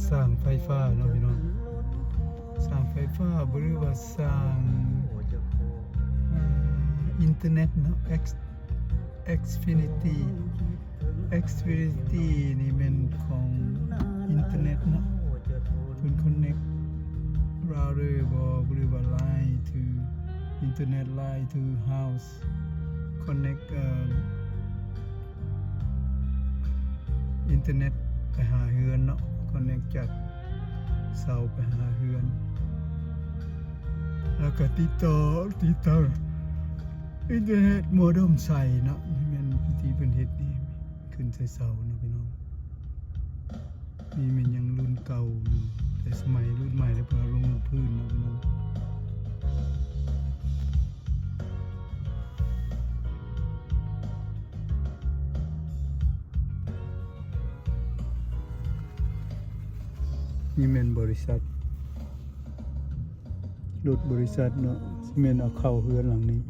ສ້າງໄຟຟ້າເນາະພີ່ນ້ອງ ສ້າງໄຟຟ້າ ຫຼືວ່າສ້າງ ເອີ ອິນເຕີເນັດເນາະ X Xfinity Xfinity ນີ້ແມ່ນຂອງອິນເຕີເນັດເນາະ ເພິ່ນ connect router ບໍ່ ຫຼືວ່າ line to internet, line to house, connect ເອີ ອິນເຕີເນັດໄປຫາເຮືອນເນາະ connect ຈາກເສົາໄປຫາເຮືອນ ແລ້ວກໍຕິດຕໍ່ ຕິດຕັ້ງອິນເຕີເນັດໂມເດັມໃສ່ເນາະ ນີ້ແມ່ນທີ່ເພິ່ນເຮັດນີ້ ຂຶ້ນໃສ່ເສົາເນາະພີ່ນ້ອງ. ນີ້ແມ່ນຍັງລຸ້ນເກົ່າຢູ່ ແຕ່ສະໄໝລຸ້ນໃໝ່ແລ້ວເພິ່ນເອົາລົງພື້ນເນາະພີ່ນ້ອງ. ນີ້ແມ່ນບໍລິສັດ ລົດບໍລິສັດເນາະ ຊິແມ່ນເອົາເຂົ້າເຮືອນຫຼັງນີ້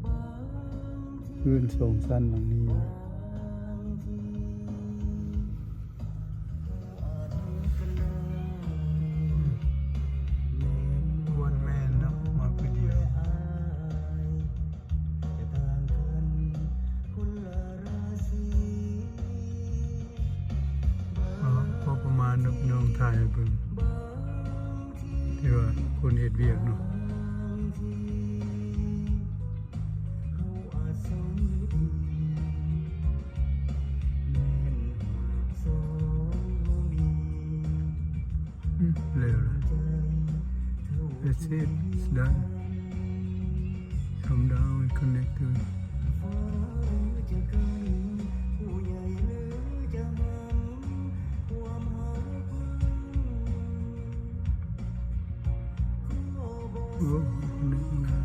ເຮືອນສອງຊັ້ນຫຼັງນີ້. ເນາະ ພໍປະມານເນາະ ພີ່ນ້ອງ ຖ່າຍໃຫ້ເບິ່ງ ທີ່ວ່າຄົນເຮັດວຽກເນາະ. ອືມ ແລ້ວລະ That's it, it's done. Come down and connect to it. ໂອ້